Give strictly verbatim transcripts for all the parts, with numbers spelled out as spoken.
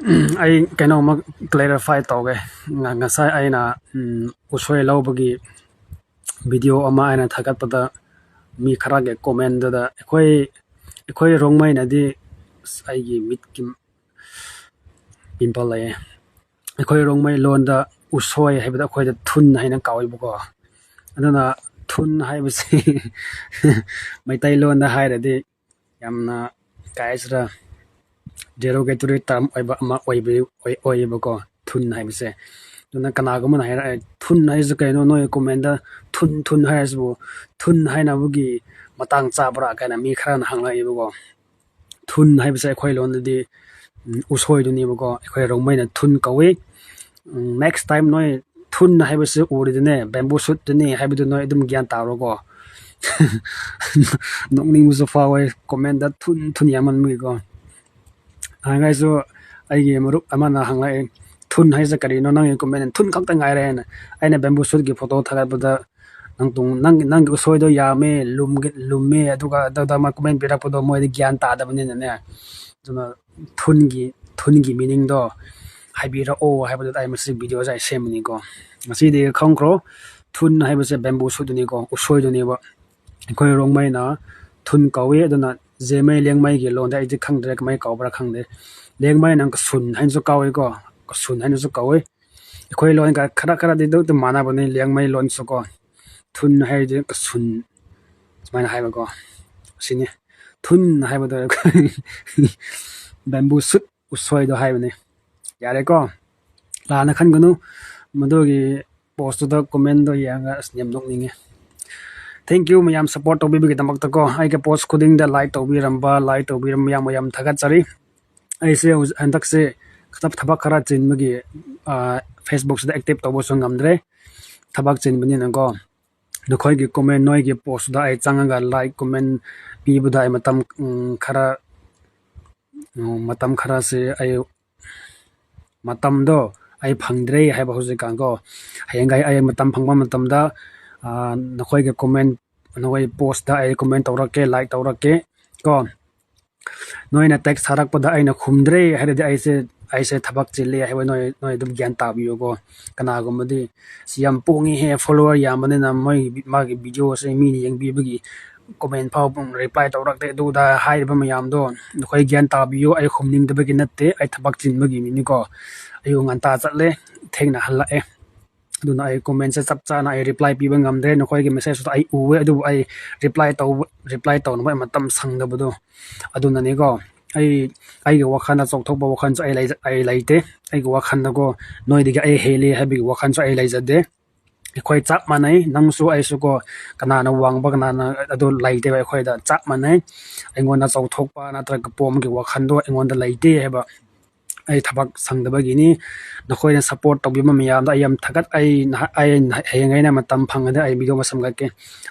ꯑꯩ ꯀꯩꯅꯣꯝꯃ clarify ꯇꯧꯒꯦ꯫ ꯉ-, ꯉꯁꯥꯏ ꯑꯩꯅ, ꯎꯝ, ꯎꯁꯣꯏ ꯂꯧꯕꯒꯤ video ꯑꯃ ꯑꯩꯅ ꯊꯥꯒꯠꯄꯗ, ꯃꯤ ꯈꯔꯒꯤ commentꯗꯨꯗ, "ꯑꯩꯈꯣꯏ, ꯑꯩꯈꯣꯏ ꯔꯣꯡꯃꯩꯅꯗꯤ," ꯑꯁ, ꯑꯩꯒꯤ ꯃꯤꯠꯀꯤ pimple ꯂꯩꯌꯦ꯫ "ꯑꯩꯈꯣꯏ ꯔꯣꯡꯃꯩ ꯂꯣꯟꯗ ꯎꯁꯣꯏ ꯍꯥꯏꯕꯗ ꯑꯩꯈꯣꯏꯗ ꯊꯨꯟ ꯍꯥꯏꯅ ꯀꯥꯎꯏꯕꯀꯣ꯫ ꯑꯗꯨꯅ ꯊꯨꯟ ꯍꯥꯏꯕꯁꯤ ꯃꯩꯇꯩꯂꯣꯟꯗ ꯍꯥꯏꯔꯗꯤ ꯌꯥꯝꯅ, ꯀꯩ ꯍꯥꯏꯁꯤꯔꯥ, derogatory term ꯑꯣꯏꯕ ꯑꯃ ꯑꯣꯏꯕ-, ꯑꯣꯏ-, ꯑꯣꯏꯌꯦꯕꯀꯣ, ꯊꯨꯟ ꯍꯥꯏꯕꯁꯦ꯫ ꯑꯗꯨꯅ ꯀꯅꯥꯒꯨꯝꯕꯅ ꯍꯥꯏꯔꯛꯑꯦ, "ꯊꯨꯟ ꯍꯥꯏꯁꯦ ꯀꯩꯅꯣ? ꯅꯣꯏ commentꯗ ꯊꯨꯟ, ꯊꯨꯟ ꯍꯥꯏꯔꯤꯁꯤꯕꯨ ꯊꯨꯟ ꯍꯥꯏꯅꯕꯒꯤ ꯃꯇꯥꯡ ꯆꯥꯕ꯭ꯔꯥ?" ꯀꯥꯏꯅ ꯃꯤ ꯈꯔꯅ ꯍꯪꯂꯛꯑꯦꯕꯀꯣ꯫ ꯊꯨꯟ ꯍꯥꯏꯕꯁꯦ ꯑꯩꯈꯣꯏ ꯂꯣꯟꯗꯗꯤ, ꯎꯝ, ꯎꯁꯣꯏꯗꯨꯅꯦꯕꯀꯣ, ꯑꯩꯈꯣꯏ ꯔꯣꯡꯃꯩꯅ ꯊꯨꯟ ꯀꯧꯏ꯫ ꯎꯝ, next time ꯅꯣꯏ ꯊꯨꯟ ꯍꯥꯏꯕꯁꯤ ꯎꯔꯗꯤꯅꯦ, bamboo shootꯇꯨꯅꯤ ꯍꯥꯏꯕꯗꯨ ꯅꯣꯏ ꯑꯗꯨꯝ ꯒ꯭ꯌꯥꯟ ꯇꯥꯔꯣꯀꯣ꯫ ꯅꯣꯛꯅꯤꯡꯕꯁꯨ ꯐꯥꯎꯋꯦ, commentꯗ ꯊꯨꯟ, ꯊꯨꯟ ꯌꯥꯝꯃꯟꯕꯒꯤꯀꯣ꯫ ꯅꯍꯥꯟꯈꯩꯁꯨ ꯑꯩꯒꯤ ꯃꯔꯨꯞ ꯑꯃꯅ ꯍꯪꯂꯛꯑꯦ, "ꯊꯨꯟ ꯍꯥꯏꯁꯦ ꯀꯔꯤꯅꯣ? ꯅꯪꯒꯤ commentꯅ ꯊꯨꯟ ꯈꯛꯇ ꯉꯥꯏꯔꯦ" ꯍꯥꯏꯅ꯫ ꯑꯩꯅ bamboo shootꯀꯤ photo ꯊꯥꯒꯠꯄꯗ, "ꯅꯪ ꯇꯨꯡ-, ꯅꯪ, ꯅꯪꯒꯤ ꯎꯁꯣꯏꯗꯣ ꯌꯥꯝꯃꯦ, ꯂꯨꯝꯒꯦ-, ꯂꯨꯝꯃꯦ, ꯑꯗꯨꯒ ꯑꯗꯨꯗ ꯑꯃ comment ꯄꯤꯔꯛꯄꯗꯣ ꯃꯣꯏꯗꯤ ꯒ꯭ꯌꯥꯟ ꯇꯥꯗꯕꯅꯤꯅꯅꯦ꯫ ꯑꯗꯨꯅ ꯊꯨꯟꯒꯤ, ꯊꯨꯟꯒꯤ meaningꯗꯣ ꯍꯥꯏꯕꯤꯔꯛꯑꯣ" ꯍꯥꯏꯕꯗꯨꯗ ꯑꯩ ꯃꯁꯤ videoꯁꯦ ꯑꯩ ꯁꯦꯝꯕꯅꯤꯀꯣ꯫ ꯉꯁꯤꯗꯤ ꯈꯪꯈ꯭ꯔꯣ, ꯊꯨꯟ ꯍꯥꯏꯕꯁꯦ bamboo shootꯇꯨꯅꯤꯀꯣ, ꯎꯁꯣꯏꯗꯨꯅꯦꯕ꯫ ꯑꯩꯈꯣꯏ ꯔꯣꯡꯃꯩꯅ ꯊꯨꯟ ꯀꯧꯏ, ꯑꯗꯨꯅ ꯖꯦꯃꯩ ꯂꯦꯡꯃꯩꯒꯤ ꯂꯣꯟꯗ ꯑꯩꯗꯤ ꯈꯪꯗ꯭ꯔꯦ ꯀꯃꯥꯏꯅ ꯀꯧꯕ꯭ꯔꯥ ꯈꯪꯗꯦ꯫ ꯂꯦꯡꯃꯩꯅ ꯀꯁꯨꯟ ꯍꯥꯏꯅꯁꯨ ꯀꯧꯏꯀꯣ, ꯀꯁꯨꯟ ꯍꯥꯏꯅꯁꯨ ꯀꯧꯏ꯫ ꯑꯩꯈꯣꯏ ꯂꯣꯟꯒ ꯈꯔ ꯈꯔꯗꯤ ꯑꯗꯨꯝ ꯃꯥꯟꯅꯕꯅꯤ, ꯂꯦꯡꯃꯩ ꯂꯣꯟꯁꯨꯀꯣ꯫ ꯊꯨꯟ ꯍꯥꯏꯔꯗꯤ ꯀꯁꯨꯟ ꯁꯨꯃꯥꯏꯅ ꯍꯥꯏꯕꯀꯣ, ꯁꯤꯅꯤ꯫ ꯊꯨꯟ ꯍꯥꯏꯕꯗꯣ bamboo shoot, ꯎꯁꯣꯏꯗꯣ ꯍꯥꯏꯕꯅꯤ꯫ ꯌꯥꯔꯦꯀꯣ, ꯂꯥꯟꯅ ꯈꯟꯒꯅꯨ꯫ ꯃꯗꯨꯒꯤ postꯇꯨꯗ commentꯗꯣ ꯌꯦꯡꯉꯒ ꯑꯁ ꯌꯥꯝ ꯅꯣꯛꯅꯤꯡꯉꯦ꯫ Thank you ꯃꯌꯥꯝ support ꯇꯧꯕꯤꯕꯒꯤꯗꯃꯛꯇꯀꯣ꯫ ꯑꯩꯒꯤ post ꯈꯨꯗꯤꯡꯗ like ꯇꯧꯕꯤꯔꯝꯕ, like ꯇꯧꯕꯤꯔꯝꯕ ꯌꯥꯝ ꯌꯥꯝ ꯊꯥꯒꯠꯆꯔꯤ꯫ ꯑꯩꯁꯦ ꯍꯧꯖꯤꯛ, ꯍꯟꯗꯛꯁꯦ ꯈꯔ ꯊꯕꯛ ꯈꯔ ꯆꯤꯟꯕꯒꯤ, ꯑ, Facebookꯁꯤꯗ active ꯇꯧꯕꯁꯨ ꯉꯝꯗ꯭ꯔꯦ, ꯊꯕꯛ ꯆꯤꯟꯕꯅꯤꯅꯀꯣ꯫ ꯅꯈꯣꯏꯒꯤ comment, ꯅꯣꯏꯒꯤ postꯇ ꯑꯩ ꯆꯪꯉꯒ like, comment ꯄꯤꯕꯗ ꯑꯩ ꯃꯇꯝ, ꯎꯝ, ꯈꯔ, ꯎꯝ, ꯃꯇꯝ ꯈꯔꯁꯦ ꯑꯩ, ꯃꯇꯝꯗꯣ ꯑꯩ ꯐꯪꯗ꯭ꯔꯦ ꯍꯥꯏꯕ ꯍꯧꯖꯤꯛꯀꯥꯟꯀꯣ꯫ ꯍꯌꯦꯡꯈꯩ ꯑꯩ ꯃꯇꯝ ꯐꯪꯕ ꯃꯇꯝꯗ, ꯑ, ꯅꯈꯣꯏꯒꯤ comment, ꯅꯈꯣꯏ postꯇ ꯑꯩ comment ꯇꯧꯔꯛꯀꯦ, like ꯇꯧꯔꯛꯀꯦ ꯀꯣ꯫ ꯅꯣꯏꯅ text ꯊꯥꯔꯛꯄꯗ ꯑꯩꯅ ꯈꯨꯝꯗ꯭ꯔꯦ ꯍꯥꯏꯔꯗꯤ ꯑꯩꯁꯦ ꯑꯩꯁꯦ ꯊꯕꯛ ꯆꯤꯜꯂꯦ ꯍꯥꯏꯕ ꯅꯣꯏ ꯅꯣꯏ ꯑꯗꯨꯝ ꯒ꯭ꯌꯥꯟ ꯇꯥꯕꯤꯌꯨꯀꯣ꯫ ꯀꯅꯥꯒꯨꯝꯕꯗꯤ ꯁꯤ ꯌꯥꯝ ꯄꯣꯡꯉꯤꯍꯦ, ꯐꯣꯂꯣꯋꯔ ꯌꯥꯝꯕꯅꯤꯅ ꯃꯣꯏ ꯃꯥꯒꯤ ꯚꯤꯗꯤꯑꯣꯁꯦ ꯃꯤꯅ ꯌꯦꯡꯕꯤꯕꯒꯤ ꯀꯣꯃꯦꯟ ꯐꯥꯎ ꯔꯤꯄ꯭ꯂꯥꯏ ꯇꯧꯔꯛꯇꯦ ꯑꯗꯨꯗ ꯍꯥꯏꯔꯤꯕ ꯃꯌꯥꯝꯗꯣ꯫ ꯅꯈꯣꯏ ꯒ꯭ꯌꯥꯟ ꯇꯥꯕꯤꯌꯨ, ꯑꯩ ꯈꯨꯝꯅꯤꯡꯗꯕꯒꯤ ꯅꯠꯇꯦ, ꯑꯩ ꯊꯕꯛ ꯆꯤꯟꯕꯒꯤꯅꯤꯀꯣ꯫ ꯑꯌꯨꯛ ꯉꯟꯇꯥ ꯆꯠꯂꯦ, ꯊꯦꯡꯅ ꯍꯜꯂꯛꯑꯦ꯫ ꯑꯗꯨꯅ ꯑꯩ ꯀꯣꯃꯦꯟꯁꯦ ꯆꯞ ꯆꯥꯅ ꯑꯩ ꯔꯤꯄ꯭ꯂꯥꯏ ꯄꯤꯕ ꯉꯝꯗ꯭ꯔꯦ꯫ ꯅꯈꯣꯏꯒꯤ ꯃꯦꯁꯦꯖꯇꯨ ꯑꯩ ꯎꯋꯦ, ꯑꯗꯨꯕꯨ ꯑꯩ ꯔꯤꯄ꯭ꯂꯥꯏ ꯇꯧꯕ ꯔꯤꯄ꯭ꯂꯥꯏ ꯇꯧꯅꯕ ꯃꯇꯝ ꯁꯪꯗꯕꯗꯣ ꯑꯗꯨꯅꯅꯤꯀꯣ꯫ ꯑꯩ ꯑꯩꯒꯤ ꯋꯥꯈꯜꯗ ꯆꯥꯎꯊꯣꯛꯄ ꯋꯥꯈꯜꯁꯨ ꯑꯩ ꯂꯩꯖ- ꯑꯩ ꯂꯩꯇꯦ꯫ ꯑꯩꯒꯤ ꯋꯥꯈꯜꯗꯀꯣ ꯅꯣꯏꯗꯒꯤ ꯑꯩ ꯍꯦꯜꯂꯤ ꯍꯥꯏꯕꯒꯤ ꯋꯥꯈꯜꯁꯨ ꯑꯩ ꯂꯩꯖꯗꯦ꯫ ꯑꯩꯈꯣꯏ ꯆꯞ ꯃꯥꯟꯅꯩ, ꯅꯪꯁꯨ ꯑꯩꯁꯨ ꯀꯣ꯫ ꯀꯅꯥꯅ ꯋꯥꯡꯕ ꯀꯅꯥꯅ ꯑꯗꯨ ꯂꯩꯇꯦꯕ, ꯑꯩꯈꯣꯏꯗ ꯆꯞ ꯃꯥꯟꯅꯩ꯫ ꯑꯩꯉꯣꯟꯗ ꯆꯥꯎꯊꯣꯛꯄ ꯅꯠꯇ꯭ꯔꯒ ꯄꯣꯝꯕꯒꯤ ꯋꯥꯈꯜꯗꯣ ꯑꯩꯉꯣꯟꯗ ꯂꯩꯇꯦ ꯍꯥꯏꯕ꯫ ꯑꯩ ꯊꯕꯛ ꯁꯪꯗꯕꯒꯤꯅꯤ꯫ ꯅꯈꯣꯏꯅ ꯁꯞꯄꯣꯔꯠ ꯇꯧꯕꯤꯕ ꯃꯌꯥꯝꯗꯣ ꯑꯩ ꯌꯥꯝ ꯊꯥꯒꯠ ꯑꯩ ꯅꯍ- ꯑꯩ ꯅꯍ- ꯍꯌꯦꯡ ꯑꯩꯅ ꯃꯇꯝ ꯐꯪꯉꯗꯤ ꯑꯩ ꯚꯤꯗꯤꯑꯣ ꯑꯃ ꯁꯦꯝꯒꯠꯀꯦ꯫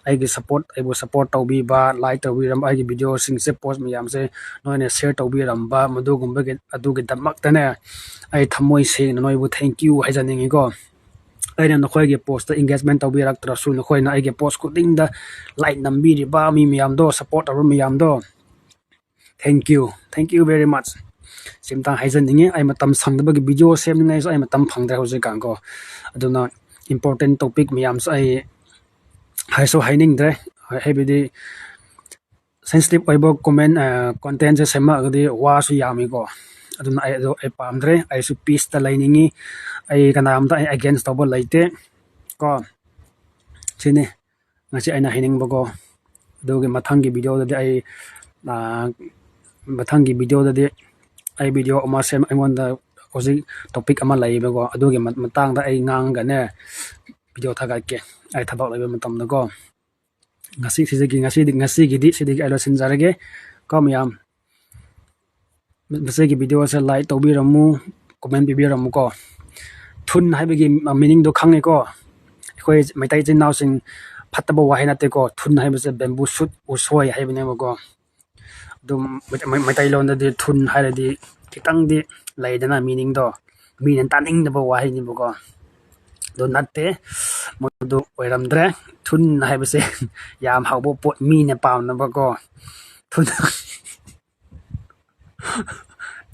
ꯑꯩꯒꯤ ꯁꯞꯄꯣꯔꯠ ꯑꯩꯕꯨ ꯁꯞꯄꯣꯔꯠ ꯇꯧꯕꯤꯕ, ꯂꯥꯏꯛ ꯇꯧꯕꯤꯔꯝꯕ, ꯑꯩꯒꯤ ꯚꯤꯗꯤꯑꯣꯁꯤꯡꯁꯦ, ꯄꯣꯁ ꯃꯌꯥꯝꯁꯦ ꯅꯣꯏꯅ ꯁꯤꯌꯔ ꯇꯧꯕꯤꯔꯝꯕ ꯃꯗꯨꯒꯨꯝꯕꯒꯤ ꯑꯗꯨꯒꯤꯗꯃꯛꯇꯅꯦ꯫ ꯑꯩ ꯊꯃꯣꯏ ꯁꯦꯡꯅ ꯅꯣꯏꯕꯨ ꯊꯦꯡꯀ꯭ꯌꯨ ꯍꯥꯏꯖꯅꯤꯡꯉꯤꯀꯣ꯫ ꯑꯩꯅ ꯅꯈꯣꯏꯒꯤ ꯄꯣꯁꯇ ꯑꯦꯡꯒꯦꯖꯃꯦꯟ ꯇꯧꯕꯤꯔꯛꯇ꯭ꯔꯁꯨ, ꯅꯈꯣꯏꯅ ꯑꯩꯒꯤ ꯄꯣꯁ ꯈꯨꯗꯤꯡꯗ ꯂꯥꯏꯛ ꯅꯝꯕꯤꯔꯤꯕ ꯃꯤ ꯃꯌꯥꯝꯗꯣ, ꯁꯞꯄꯣꯔꯠ ꯇꯧꯕ ꯃꯌꯥꯝꯗꯣ, thank you, thank you very much꯫ ꯁꯤꯝꯇꯪ ꯍꯥꯏꯖꯅꯤꯡꯉꯤ꯫ ꯑꯩ ꯃꯇꯝ ꯁꯪꯗꯕꯒꯤ ꯚꯤꯗꯤꯑꯣ ꯁꯦꯝꯅꯤꯡꯉꯥꯏꯁꯨ ꯑꯩ ꯃꯇꯝ ꯐꯪꯗ꯭ꯔꯦ ꯍꯧꯖꯤꯛꯀꯥꯟꯀꯣ꯫ ꯑꯗꯨꯅ ꯏꯝꯄꯣꯔꯇꯦꯟ ꯇꯣꯄꯤꯛ ꯃꯌꯥꯝꯁꯨ ꯑꯩ ꯍꯥꯏꯁꯨ ꯍꯥꯏꯅꯤꯡꯗ꯭ꯔꯦ꯫ ꯍꯥꯏꯕꯗꯤ ꯁꯦꯟꯁꯤꯇꯤꯞ ꯑꯣꯏꯕ ꯀꯣꯃꯦꯟ ꯀꯣꯟꯇꯦꯟꯁꯦ ꯁꯦꯝꯃꯛꯑꯒꯗꯤ ꯋꯥꯁꯨ ꯌꯥꯝꯃꯤꯀꯣ꯫ ꯑꯗꯨꯅ ꯑꯩ ꯑꯗꯨ ꯑꯩ ꯄꯥꯝꯗ꯭ꯔꯦ꯫ ꯑꯩꯁꯨ ꯄꯤꯁꯇ ꯂꯩꯅꯤꯡꯉꯤ꯫ ꯑꯩ ꯀꯅꯥꯝꯇ ꯑꯩ ꯑꯦꯒꯦꯟꯁ ꯇꯧꯕ ꯂꯩꯇꯦ ꯀꯣ꯫ ꯁꯤꯅꯤ ꯉꯁꯤ ꯑꯩꯅ ꯍꯥꯏꯅꯤꯡꯕꯀꯣ꯫ ꯑꯗꯨꯒꯤ ꯃꯊꯪꯒꯤ ꯚꯤꯗꯤꯑꯣꯗꯗꯤ ꯑꯩ ꯃꯊꯪꯒꯤ ꯚꯤꯗꯤꯑꯣꯗꯗꯤ ꯑꯩ ꯚꯤꯗꯤꯑꯣ ꯑꯃ ꯁꯦꯝ ꯑꯩꯉꯣꯟꯗ ꯍꯧꯖꯤꯛ ꯇꯣꯄꯤꯛ ꯑꯃ ꯂꯩꯌꯦꯕꯀꯣ꯫ ꯑꯗꯨꯒꯤ ꯃꯇꯥꯡꯗ ꯑꯩ ꯉꯥꯡꯉꯒꯅꯦ ꯚꯤꯗꯤꯑꯣ ꯊꯥꯒꯠꯀꯦ꯫ ꯑꯩ ꯊꯕꯛ ꯂꯩꯕ ꯃꯇꯝꯗꯀꯣ꯫ ꯉꯁꯤ ꯁꯤꯗꯒꯤ ꯉꯁꯤꯗꯤ ꯉꯁꯤꯒꯤꯗꯤ ꯁꯤꯗꯒꯤ ꯑꯩ ꯂꯣꯏꯁꯤꯟꯖꯔꯒꯦ ꯀꯣ ꯃꯌꯥꯝ꯫ ꯃꯁꯤꯒꯤ ꯚꯤꯗꯤꯑꯣꯁꯦ ꯂꯥꯏꯛ ꯇꯧꯕꯤꯔꯝꯃꯨ, ꯀꯣꯃꯦꯟ ꯄꯤꯕꯤꯔꯝꯃꯨꯀꯣ꯫ ꯊꯨꯟ ꯍꯥꯏꯕꯒꯤ ꯃꯤꯅꯤꯡꯗꯣ ꯈꯪꯉꯦꯀꯣ꯫ ꯑꯩꯈꯣꯏ ꯃꯩꯇꯩ ꯏꯆꯤꯟ ꯏꯅꯥꯎꯁꯤꯡ ꯐꯠꯇꯕ ꯋꯥꯍꯩ ꯅꯠꯇꯦꯀꯣ꯫ ꯊꯨꯟ ꯍꯥꯏꯕꯁꯦ ꯕꯦꯝꯕꯨ ꯁꯨꯠ, ꯎꯁꯣꯏ ꯍꯥꯏꯕꯅꯦꯕꯀꯣ꯫ ꯑꯗꯨꯝ ꯃꯩꯇꯩꯂꯣꯟꯗꯗꯤ ꯊꯨꯟ ꯍꯥꯏꯔꯗꯤ ꯈꯤꯇꯪꯗꯤ ꯂꯩꯗꯅ ꯃꯤꯅꯤꯡꯗꯣ, ꯃꯤꯅ ꯇꯥꯅꯤꯡꯗꯕ ꯋꯥꯍꯩꯅꯦꯕꯀꯣ꯫ ꯑꯗꯨ ꯅꯠꯇꯦ꯫ ꯃꯗꯨ ꯑꯣꯏꯔꯝꯗ꯭ꯔꯦ꯫ ꯊꯨꯟ ꯍꯥꯏꯕꯁꯦ ꯌꯥꯝ ꯍꯥꯎꯕ ꯄꯣꯠ, ꯃꯤꯅ ꯄꯥꯝꯅꯕꯀꯣ꯫ ꯊꯨꯟ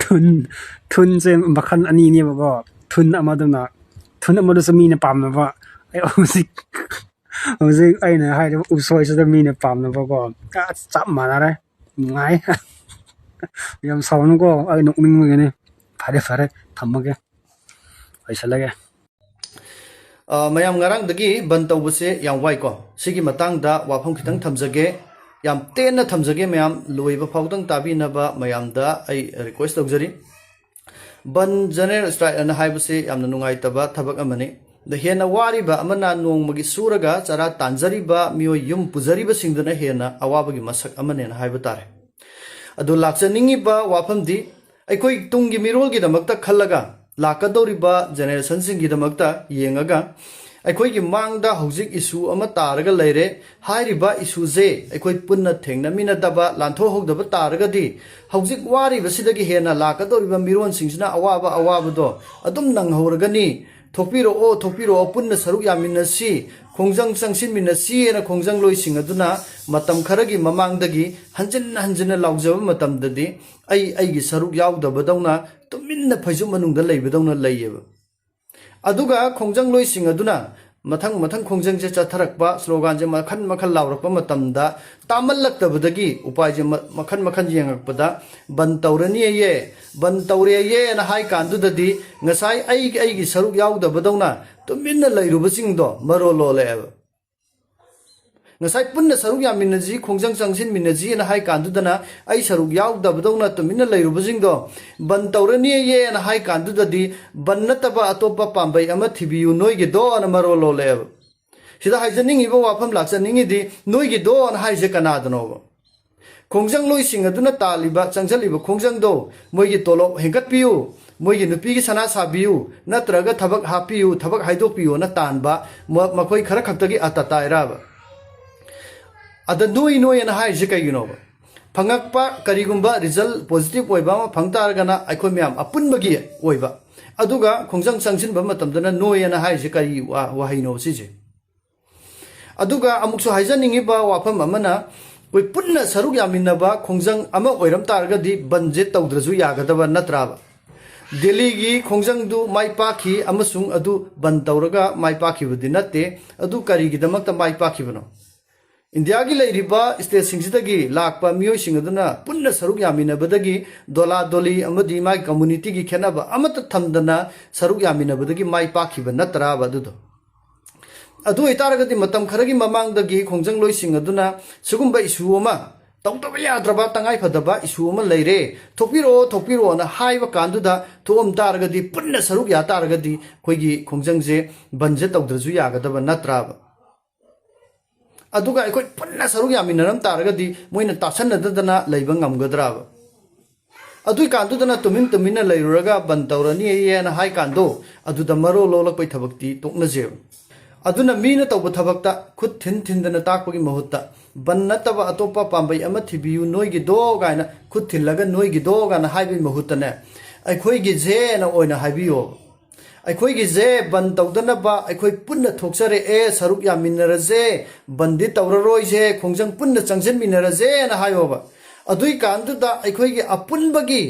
ꯊꯨꯟ ꯊꯨꯟꯁꯦ ꯃꯈꯜ ꯑꯅꯤꯅꯦꯕꯀꯣ꯫ ꯊꯨꯟ ꯑꯃꯗꯨꯅ ꯊꯨꯟ ꯑꯃꯗꯨꯁꯨ ꯃꯤꯅ ꯄꯥꯝꯅꯕ꯫ ꯑꯩ ꯍꯧꯖꯤꯛ ꯍꯧꯖꯤꯛ ꯑꯩꯅ ꯍꯥꯏꯔꯤꯕ ꯎꯁꯣꯏꯁꯤꯗ ꯃꯤꯅ ꯄꯥꯝꯅꯕꯀꯣ꯫ ꯑꯁ, ꯆꯞ ꯃꯥꯟꯅꯔꯦ꯫ ꯅꯨꯡꯉꯥꯏ꯫ ꯌꯥꯝ ꯁꯥꯎꯅꯨꯀꯣ, ꯑꯩ ꯅꯣꯛꯅꯤꯡꯕꯒꯤꯅꯤ꯫ ꯐꯔꯦ ꯐꯔꯦ, ꯊꯝꯃꯒꯦ, ꯂꯣꯏꯁꯜꯂꯒꯦ꯫ ꯑ, ꯃꯌꯥꯝ, ꯉꯔꯥꯡꯗꯒꯤ ꯕꯟ ꯇꯧꯕꯁꯦ ꯌꯥꯝ ꯋꯥꯏꯀꯣ꯫ ꯁꯤꯒꯤ ꯃꯇꯥꯡꯗ ꯋꯥꯐꯝ ꯈꯤꯇꯪ ꯊꯝꯖꯒꯦ, ꯌꯥꯝ ꯇꯦꯟꯅ ꯊꯝꯖꯒꯦ꯫ ꯃꯌꯥꯝ ꯂꯣꯏꯕ ꯐꯥꯎꯗꯪ ꯇꯥꯕꯤꯅꯕ ꯃꯌꯥꯝꯗ ꯑꯩ ꯔꯤꯀ꯭ꯋꯦꯁ ꯇꯧꯖꯔꯤ꯫ ꯕꯟ, ꯖꯦꯅꯔꯦꯜ ꯁ꯭ꯇ꯭ꯔꯥꯏꯛ ꯑꯅ ꯍꯥꯏꯕꯁꯤ ꯌꯥꯝꯅ ꯅꯨꯡꯉꯥꯏꯇꯕ ꯊꯕꯛ ꯑꯃꯅꯤ꯫ ꯑꯗ ꯍꯦꯟꯅ ꯋꯥꯔꯤꯕ ꯑꯃꯅ ꯅꯣꯡꯃꯒꯤ ꯁꯨꯔꯒ ꯆꯔꯥ ꯇꯥꯟꯖꯔꯤꯕ ꯃꯤꯑꯣꯏ ꯌꯨꯝ ꯄꯨꯖꯔꯤꯕꯁꯤꯡꯗꯨꯅ ꯍꯦꯟꯅ ꯑꯋꯥꯕꯒꯤ ꯃꯁꯛ ꯑꯃꯅꯦꯅ ꯍꯥꯏꯕ ꯇꯥꯔꯦ꯫ ꯑꯗꯨ ꯂꯥꯛꯆꯅꯤꯡꯉꯤꯕ ꯋꯥꯐꯝꯗꯤ, ꯑꯩꯈꯣꯏ ꯇꯨꯡꯒꯤ ꯃꯤꯔꯣꯜꯒꯤꯗꯃꯛꯇ ꯈꯜꯂꯒ, ꯂꯥꯛꯀꯗꯧꯔꯤꯕ ꯖꯦꯅꯦꯔꯦꯁꯟꯁꯤꯡꯒꯤꯗꯃꯛꯇ ꯌꯦꯡꯉꯒ, ꯑꯩꯈꯣꯏꯒꯤ ꯃꯥꯡꯗ ꯍꯧꯖꯤꯛ ꯏꯁꯨ ꯑꯃ ꯇꯥꯔꯒ ꯂꯩꯔꯦ꯫ ꯍꯥꯏꯔꯤꯕ ꯏꯁꯨꯁꯦ ꯑꯩꯈꯣꯏ ꯄꯨꯟꯅ ꯊꯦꯡꯅꯃꯤꯟꯅꯗꯕ, ꯂꯥꯟꯊꯣꯛꯍꯧꯗꯕ ꯇꯥꯔꯒꯗꯤ, ꯍꯧꯖꯤꯛ ꯋꯥꯔꯤꯕꯁꯤꯗꯒꯤ ꯍꯦꯟꯅ ꯂꯥꯛꯀꯗꯧꯔꯤꯕ ꯃꯤꯔꯣꯟꯁꯤꯡꯁꯤꯅ ꯑꯋꯥꯕ ꯑꯋꯥꯕꯗꯣ ꯑꯗꯨꯝ ꯅꯪꯍꯧꯔꯒꯅꯤ꯫ ꯊꯣꯛꯄꯤꯔꯛꯑꯣ, ꯊꯣꯛꯄꯤꯔꯛꯑꯣ, ꯄꯨꯟꯅ ꯁꯔꯨꯛ ꯌꯥꯃꯤꯟꯅꯁꯤ, ꯈꯣꯡꯖꯪ ꯆꯪꯁꯤꯟꯃꯤꯟꯅꯁꯤ ꯍꯥꯏꯅ ꯈꯣꯡꯖꯪꯂꯣꯏꯁꯤꯡ ꯑꯗꯨꯅ ꯃꯇꯝ ꯈꯔꯒꯤ ꯃꯃꯥꯡꯗꯒꯤ ꯍꯟꯖꯤꯟ ꯍꯟꯖꯤꯟꯅ ꯂꯥꯎꯖꯕ ꯃꯇꯝꯗꯗꯤ, ꯑꯩ ꯑꯩꯒꯤ ꯁꯔꯨꯛ ꯌꯥꯎꯗꯕꯗꯧꯅ, ꯇꯨꯃꯤꯟꯅ ꯐꯩꯖꯨꯞ ꯃꯅꯨꯡꯗ ꯂꯩꯕꯗꯧꯅ ꯂꯩꯌꯦꯕ꯫ ꯑꯗꯨꯒ ꯈꯣꯡꯖꯪꯂꯣꯏꯁꯤꯡ ꯑꯗꯨꯅ ꯃꯊꯪ ꯃꯊꯪ ꯈꯣꯡꯖꯪꯁꯦ ꯆꯠꯊꯔꯛꯄ, ꯁ꯭ꯂꯣꯒꯥꯟꯁꯦ ꯃꯈꯟ ꯃꯈꯟ ꯂꯥꯎꯔꯛꯄ ꯃꯇꯝꯗ, ꯇꯥꯃꯜꯂꯛꯇꯕꯗꯒꯤ ꯎꯄꯥꯏꯁꯦ ꯃ-, ꯃꯈꯟ ꯃꯈꯟ ꯌꯦꯡꯉꯛꯄꯗ, "ꯕꯟ ꯇꯧꯔꯅꯤꯌꯦ, ꯕꯟ ꯇꯧꯔꯦꯌꯦꯅ" ꯍꯥꯏ ꯀꯥꯟꯗꯨꯗꯗꯤ, ꯉꯁꯥꯏ ꯑꯩꯒꯤ, ꯑꯩꯒꯤ ꯁꯔꯨꯛ ꯌꯥꯎꯗꯕꯗꯧꯅ ꯇꯨꯃꯤꯟꯅ ꯂꯩꯔꯨꯕꯁꯤꯡꯗꯣ ꯃꯔꯣꯜ ꯂꯣꯜꯂꯛꯑꯦꯕ꯫ ꯉꯁꯥꯏ ꯄꯨꯟꯅ ꯁꯔꯨꯛ ꯌꯥꯃꯤꯟꯅꯁꯤ, ꯈꯣꯡꯖꯪ ꯆꯪꯁꯤꯟꯃꯤꯟꯅꯁꯤꯅ ꯍꯥꯏ ꯀꯥꯟꯗꯨꯗꯅ, ꯑꯩ ꯁꯔꯨꯛ ꯌꯥꯎꯗꯕꯗꯧꯅ ꯇꯨꯃꯤꯟꯅ ꯂꯩꯔꯨꯕꯁꯤꯡꯗꯣ, "ꯕꯟ ꯇꯧꯔꯅꯤꯌꯦꯅ" ꯍꯥꯏ ꯀꯥꯟꯗꯨꯗꯗꯤ, "ꯕꯟ ꯅꯠꯇꯕ ꯑꯇꯣꯞꯄ ꯄꯥꯝꯕꯩ ꯑꯃ ꯊꯤꯕꯤꯌꯨ ꯅꯣꯏꯒꯤꯗꯣꯅ" ꯃꯔꯣꯜ ꯂꯣꯜꯂꯛꯑꯦꯕ꯫ ꯁꯤꯗ ꯍꯥꯏꯖꯅꯤꯡꯉꯤꯕ ꯋꯥꯐꯝ, ꯂꯥꯛꯆꯅꯤꯡꯉꯤꯗꯤ, ꯅꯣꯏꯒꯤꯗꯣꯅ ꯍꯥꯏꯁꯦ ꯀꯅꯥꯗꯅꯣꯕ? ꯈꯣꯡꯖꯪꯂꯣꯏꯁꯤꯡ ꯑꯗꯨꯅ ꯇꯥꯜꯂꯤꯕ, ꯆꯪꯁꯤꯜꯂꯤꯕ ꯈꯣꯡꯖꯪꯗꯣ, ꯃꯣꯏꯒꯤ ꯇꯣꯂꯣꯞ ꯍꯦꯟꯒꯠꯄꯤꯌꯨ, ꯃꯣꯏꯒꯤ ꯅꯨꯄꯤꯒꯤ ꯁꯅꯥ ꯁꯥꯕꯤꯌꯨ, ꯅꯠꯇ꯭ꯔꯒ ꯊꯕꯛ ꯍꯥꯞꯄꯤꯌꯨ, ꯊꯕꯛ ꯍꯥꯏꯗꯣꯛꯄꯤꯌꯨꯅ ꯇꯥꯟꯕ ꯃ-, ꯃꯈꯣꯏ ꯈꯔ ꯈꯛꯇꯒꯤ ꯑꯥꯇꯇꯥꯏꯔꯕ? ꯑꯗ ꯅꯣꯏ ꯅꯣꯏ ꯑꯅ ꯍꯥꯏꯔꯤꯁꯦ ꯀꯩꯒꯤꯅꯣꯕ? ꯐꯪꯉꯛꯄ ꯀꯔꯤꯒꯨꯝꯕ ꯔꯤꯖꯜ ꯄꯣꯖꯤꯇꯤꯚ ꯑꯣꯏꯕ ꯑꯃ ꯐꯪ ꯇꯥꯔꯒꯅ ꯑꯩꯈꯣꯏ ꯃꯌꯥꯝ ꯑꯄꯨꯟꯕꯒꯤ ꯑꯣꯏꯕ, ꯑꯗꯨꯒ ꯈꯣꯡꯖꯪ ꯆꯪꯁꯤꯟꯕ ꯃꯇꯝꯗꯅ ꯅꯣꯏ ꯑꯅ ꯍꯥꯏꯔꯤꯁꯦ ꯀꯔꯤ ꯋꯥ-, ꯋꯥꯍꯩꯅꯣ ꯁꯤꯁꯦ? ꯑꯗꯨꯒ ꯑꯃꯨꯛꯁꯨ ꯍꯥꯏꯖꯅꯤꯡꯉꯤꯕ ꯋꯥꯐꯝ ꯑꯃꯅ, ꯑꯩꯈꯣꯏ ꯄꯨꯟꯅ ꯁꯔꯨꯛ ꯌꯥꯃꯤꯟꯅꯕ ꯈꯣꯡꯖꯪ ꯑꯃ ꯑꯣꯏꯔꯝ ꯇꯥꯔꯒꯗꯤ ꯕꯟꯁꯦ ꯇꯧꯗ꯭ꯔꯁꯨ ꯌꯥꯒꯗꯕ ꯅꯠꯇ꯭ꯔꯥꯕ? ꯗꯦꯜꯂꯤꯒꯤ ꯈꯣꯡꯖꯪꯗꯨ ꯃꯥꯏ ꯄꯥꯛꯈꯤ ꯑꯃꯁꯨꯡ ꯑꯗꯨ ꯕꯟ ꯇꯧꯔꯒ ꯃꯥꯏ ꯄꯥꯛꯈꯤꯕꯗꯤ ꯅꯠꯇꯦ꯫ ꯑꯗꯨ ꯀꯔꯤꯒꯤꯗꯃꯛꯇ ꯃꯥꯏ ꯄꯥꯛꯈꯤꯕꯅꯣ? ꯏꯟꯗꯤꯌꯥꯒꯤ ꯂꯩꯔꯤꯕ ꯁ꯭ꯇꯦꯠꯁꯤꯡꯁꯤꯗꯒꯤ ꯂꯥꯛꯄ ꯃꯤꯑꯣꯏꯁꯤꯡ ꯑꯗꯨꯅ ꯄꯨꯟꯅ ꯁꯔꯨꯛ ꯌꯥꯃꯤꯟꯅꯕꯗꯒꯤ ꯗꯣꯂꯥ ꯗꯣꯂꯤ ꯑꯃꯗꯤ ꯃꯥꯒꯤ ꯀꯝꯃꯨꯅꯤꯇꯤꯒꯤ ꯈꯦꯠꯅꯕ ꯑꯃꯠꯇ ꯊꯝꯗꯅ ꯁꯔꯨꯛ ꯌꯥꯃꯤꯟꯅꯕꯗꯒꯤ ꯃꯥꯏ ꯄꯥꯛꯈꯤꯕ ꯅꯠꯇ꯭ꯔꯥꯕ ꯑꯗꯨꯗꯣ? ꯑꯗꯨ ꯑꯣꯏꯇꯥꯔꯒꯗꯤ ꯃꯇꯝ ꯈꯔꯒꯤ ꯃꯃꯥꯡꯗꯒꯤ ꯈꯣꯡꯖꯪꯂꯣꯏꯁꯤꯡ ꯑꯗꯨꯅ ꯁꯤꯒꯨꯝꯕ ꯏꯁꯨ ꯑꯃ, ꯇꯧꯗꯕ ꯌꯥꯗ꯭ꯔꯕ ꯇꯉꯥꯏ ꯐꯗꯕ ꯏꯁꯨ ꯑꯃ ꯂꯩꯔꯦ, ꯊꯣꯛꯄꯤꯔꯛꯑꯣ, ꯊꯣꯛꯄꯤꯔꯛꯑꯣꯅ ꯍꯥꯏꯕ ꯀꯥꯟꯗꯨꯗ ꯊꯣꯛꯑꯝ ꯇꯥꯔꯒꯗꯤ, ꯄꯨꯟꯅ ꯁꯔꯨꯛ ꯌꯥ ꯇꯥꯔꯒꯗꯤ ꯑꯩꯈꯣꯏꯒꯤ ꯈꯣꯡꯖꯪꯁꯦ ꯕꯟꯁꯦ ꯇꯧꯗ꯭ꯔꯁꯨ ꯌꯥꯒꯗꯕ ꯅꯠꯇ꯭ꯔꯥꯕ? ꯑꯗꯨꯒ ꯑꯩꯈꯣꯏ ꯄꯨꯟꯅ ꯁꯔꯨꯛ ꯌꯥꯃꯤꯟꯅꯔꯝ ꯇꯥꯔꯒꯗꯤ ꯃꯣꯏꯅ ꯇꯥꯁꯟꯅꯗꯗꯅ ꯂꯩꯕ ꯉꯝꯒꯗ꯭ꯔꯥꯕ? ꯑꯗꯨꯏ ꯀꯥꯟꯗꯨꯗꯅ ꯇꯨꯃꯤꯟ ꯇꯨꯃꯤꯟꯅ ꯂꯩꯔꯨꯔꯒ ꯕꯟ ꯇꯧꯔꯅꯤꯌꯦꯅ ꯍꯥꯏ ꯀꯥꯟꯗꯣ, ꯑꯗꯨꯗ ꯃꯔꯣꯜ ꯂꯣꯜꯂꯛꯄꯩ ꯊꯕꯛꯇꯤ ꯇꯣꯛꯅꯖꯦꯕ꯫ ꯑꯗꯨꯅ ꯃꯤꯅ ꯇꯧꯕ ꯊꯕꯛꯇ ꯈꯨꯠ ꯊꯤꯟ ꯊꯤꯟꯗꯅ ꯇꯥꯛꯄꯒꯤ ꯃꯍꯨꯠꯇ, ꯕꯟ ꯅꯠꯇꯕ ꯑꯇꯣꯞꯄ ꯄꯥꯝꯕꯩ ꯑꯃ ꯊꯤꯕꯤꯌꯨ ꯅꯣꯏꯒꯤꯗꯣ ꯀꯥꯏꯅ, ꯈꯨꯠ ꯊꯤꯜꯂꯒ ꯅꯣꯏꯒꯤꯗꯣ ꯀꯥꯏꯅ ꯍꯥꯏꯕꯒꯤ ꯃꯍꯨꯠꯇꯅꯦ, ꯑꯩꯈꯣꯏꯒꯤꯁꯦꯅ ꯑꯣꯏꯅ ꯍꯥꯏꯕꯤꯌꯣꯕ꯫ ꯑꯩꯈꯣꯏꯒꯤꯁꯦ ꯕꯟ ꯇꯧꯗꯅꯕ ꯑꯩꯈꯣꯏ ꯄꯨꯟꯅ ꯊꯣꯛꯆꯔꯛꯑꯦ, ꯁꯔꯨꯛ ꯌꯥꯃꯤꯟꯅꯔꯁꯦ, ꯕꯟꯗꯤ ꯇꯧꯔꯔꯣꯏꯁꯦ, ꯈꯣꯡꯖꯪ ꯄꯨꯟꯅ ꯆꯪꯁꯤꯟꯃꯤꯟꯅꯔꯁꯦꯅ ꯍꯥꯏꯌꯣꯕ꯫ ꯑꯗꯨꯏ ꯀꯥꯟꯗꯨꯗ ꯑꯩꯈꯣꯏꯒꯤ ꯑꯄꯨꯟꯕꯒꯤ,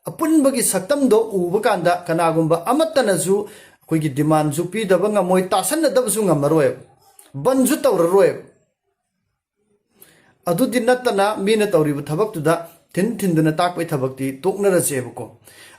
ꯑꯄꯨꯟꯕꯒꯤ ꯁꯛꯇꯝꯗꯣ ꯎꯕ ꯀꯥꯟꯗ ꯀꯅꯥꯒꯨꯝꯕ ꯑꯃꯠꯇꯅꯁꯨ ꯑꯩꯈꯣꯏꯒꯤ ꯗꯤꯃꯥꯟꯁꯨ ꯄꯤꯗꯕ ꯉꯝꯃꯣꯏ, ꯇꯥꯁꯟꯅꯗꯕꯁꯨ ꯉꯝꯃꯔꯣꯏꯕ, ꯕꯟꯁꯨ ꯇꯧꯔꯔꯣꯏꯕ꯫ ꯑꯗꯨꯗꯤ ꯅꯠꯇꯅ ꯃꯤꯅ ꯇꯧꯔꯤꯕ ꯊꯕꯛꯇꯨꯗ ꯊꯤꯟ ꯊꯤꯟꯗꯨꯅ ꯇꯥꯛꯄꯩ ꯊꯕꯛꯇꯤ ꯇꯣꯛꯅꯔꯁꯦꯕꯀꯣ꯫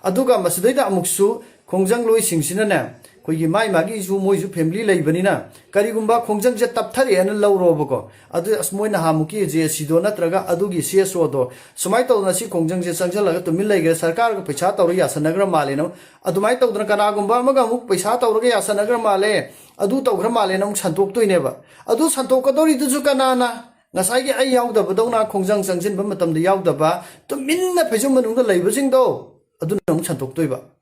ꯑꯗꯨꯒ ꯃꯁꯤꯗꯩꯗ ꯑꯃꯨꯛꯁꯨ ꯈꯣꯡꯖꯪꯂꯣꯏꯁꯤꯡꯁꯤꯅꯅꯦ, ꯑꯩꯈꯣꯏꯒꯤ ꯃꯥꯏ ꯃꯥꯒꯤꯁꯨ ꯃꯣꯏꯁꯨ ꯐꯦꯃꯤꯂꯤ ꯂꯩꯕꯅꯤꯅ, ꯀꯔꯤꯒꯨꯝꯕ ꯈꯣꯡꯖꯪꯁꯦ ꯇꯞꯊꯔꯛꯑꯦꯅ ꯂꯧꯔꯣꯕꯀꯣ, ꯑꯗꯨ ꯑꯁ ꯃꯣꯏ ꯅꯍꯥꯟꯃꯨꯛꯀꯤ ꯖꯦ ꯑꯦ ꯁꯤꯗꯣ ꯅꯠꯇ꯭ꯔꯒ ꯑꯗꯨꯒꯤ ꯁꯤ ꯑꯦꯁ ꯑꯣꯗꯣ ꯁꯨꯃꯥꯏꯅ ꯇꯧꯗꯅ ꯁꯤ ꯈꯣꯡꯖꯪꯁꯦ ꯆꯪꯁꯤꯜꯂꯒ ꯇꯨꯃꯤꯟ ꯂꯩꯈ꯭ꯔꯦ, ꯁꯔꯀꯥꯔꯒ ꯄꯩꯁꯥ ꯇꯧꯔ ꯌꯥꯁꯟꯅꯈ꯭ꯔ ꯃꯥꯜꯂꯦꯅ, ꯑꯗꯨꯃꯥꯏꯅ ꯇꯧꯗꯅ ꯀꯅꯥꯒꯨꯝꯕ ꯑꯃꯒ ꯑꯃꯨꯛ ꯄꯩꯁꯥ ꯇꯧꯔꯒ ꯌꯥꯁꯟꯅꯈ꯭ꯔ ꯃꯥꯜꯂꯦ, ꯑꯗꯨ ꯇꯧꯈ꯭ꯔ ꯃꯥꯜꯂꯦꯅ ꯑꯃꯨꯛ ꯁꯟꯗꯣꯛꯇꯣꯏꯅꯦꯕ꯫ ꯑꯗꯨ ꯁꯟꯗꯣꯛꯀꯗꯧꯔꯤꯗꯨꯁꯨ ꯀꯅꯥꯅ? ꯉꯁꯥꯏꯒꯤ ꯑꯩ ꯌꯥꯎꯗꯕꯗꯧꯅ ꯈꯣꯡꯖꯪ ꯆꯪꯁꯤꯟꯕ ꯃꯇꯝꯗ ꯌꯥꯎꯗꯕ, ꯇꯨꯃꯤꯟꯅ ꯐꯩꯖꯨꯞ ꯃꯅꯨꯡꯗ ꯂꯩꯕꯁꯤꯡꯗꯣ, ꯑꯗꯨꯅ ꯑꯃꯨꯛ ꯁꯟꯗꯣꯛꯇꯣꯏꯕ꯫